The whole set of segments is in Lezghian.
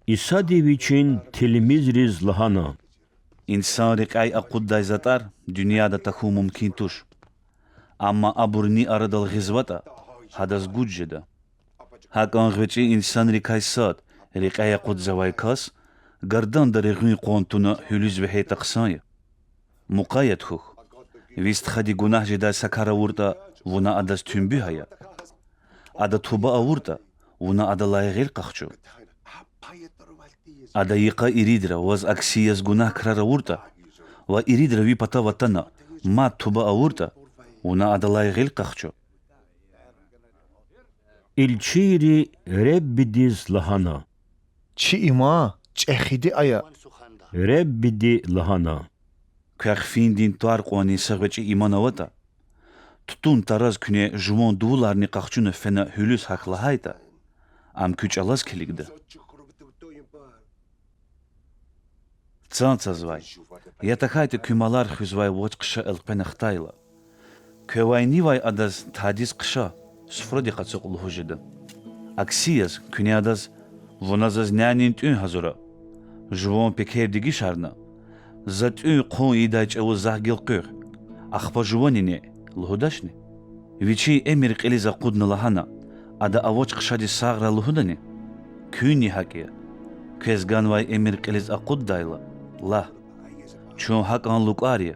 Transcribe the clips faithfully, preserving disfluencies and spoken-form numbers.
Исади Вичин тилмизриз лагьана: Инсан рекьяй акъуддай затӀар дуьньяда тахьун мумкин туш. Амма абур ни арадал гъизватӀа, гьадаз гуж жеда. ГьакӀан гъвечӀи инсанрикай сад, рекьяй акъудзавай кас, гарданда регъуьн къван туна гьуьлуьз вегьейтӀа хъсан я. Мукъаят хьухь: ви стхади гунагь жедай са кар авуртӀа, вуна адаз туьнбуьгь ая. Ада туба авуртӀа, вуна адалай гъил къахчу. Ада йикъа иридра ваз акси яз гунагь крар авуртӀа ва иридра ви патав атана, мад туба авуртӀа, вуна адалай гъил къахчу. Илчийри Реббидиз лагьана: Чи иман чӀехиди ая. Реббиди лагьана: Квехъ финдин тӀвар кьванни са гъвечӀи иман аватӀа, тутун тараз куьне жуван дувуларни къахчуна фена гьуьлуьз гьахь лагьайтӀа, ам куь чӀалаз килигда. Цан цазвай, я тахьайтӀа куь малар хуьзвай вач-хъша элкъвена хтайла, квевай нивай адаз: Тадиз хъша, суфради къацукь лугьуз жеда. Акси яз, куьне адаз: Вуна заз нянин тӀуьн гьазура, жуван пекер дегишарна, за тӀуьн-хъун ийидай чӀавуз захъ гелкъуьгъ, ахпа жувани неъ лугьудачни? Вичин эмир кьилиз акъудна лагьана: Ада а вач-хъшадиз сагърай лугьудани? Куьнни гьакӀ я. Квез ганвай эмир кьилиз акъуддайла, лагь: Чун гьакӀан лукӀар я,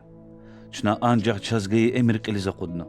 чна анжах чаз гайи эмир кьилиз акъудна.